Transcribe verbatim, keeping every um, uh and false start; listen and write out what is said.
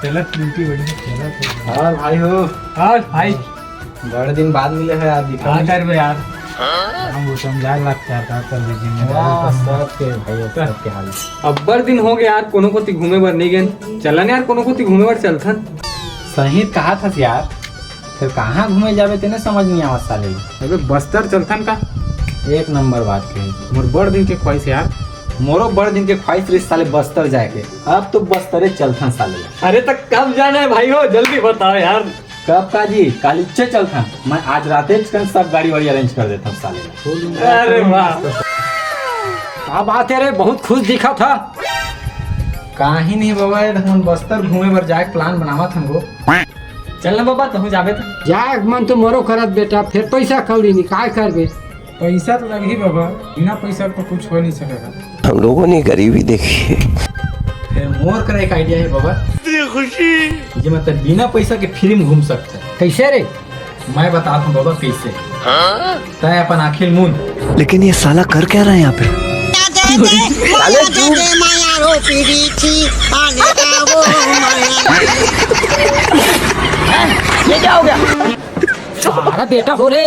चलत पिंकी बड़ी चलत। हाँ भाई हो। हाँ भाई। बड़े दिन बाद मिले है यार, दिखा हाँ नहीं। कर बे यार। हम वो समझा लगता है, का कर ले जिम्मेदारी वाह, तो। सबके भाई, सबके हाल। अब्बड़ दिन हो गए यार, कोनो कोती घूमे बर नहीं गए। चलन यार, कोनो कोती घूमे बर चलथन। सही कहा था यार, फिर कहाँ घूमे जाबे तेने समझ नहीं आवत साले। अबे बस्तर चलथन का? एक नंबर बात कही, मोर बड़ दिन के ख्वाहिश यार। मोरो बड़ दिन के ख्वाहिश रही साले बस्तर जाए के। अब तो बस्तरे चलथन साले। अरे तो कब जाना है भाई हो, जल्दी बताओ यार। कब का जी? कालिच्चे चलथन। मैं आज राते च कन सब गाड़ी वाड़ी अरेंज कर देता हूँ साले ला। अरे वाह। का बात है रे, बहुत खुश दिखा था। काहे नहीं बाबा, ये हम बस्तर घूमे बर जाए प्लान बनावा था हमको। चल ना बाबा, तहूँ जाबे तो। जाए मन तो मरो करत बेटा, फिर पैसा कौड़ी नहीं, काय करबे? पैसा तो लगही बाबा, बिना पैसा तो कुछ हो नहीं सकेगा। हम लोगों ने गरीबी देखी है। फिर मोर कर एक आइडिया है बाबा। इतनी खुशी। जे मतलब बिना पैसा के फिल्म घूम सकता है। कैसे रे? मैं बता दूं बाबा कैसे। तय अपन आँखिल मूंद। लेकिन ये साला कर क्या रहा है यहाँ पे? साले तू। ये क्या हो गया? सारा बेटा हो रे।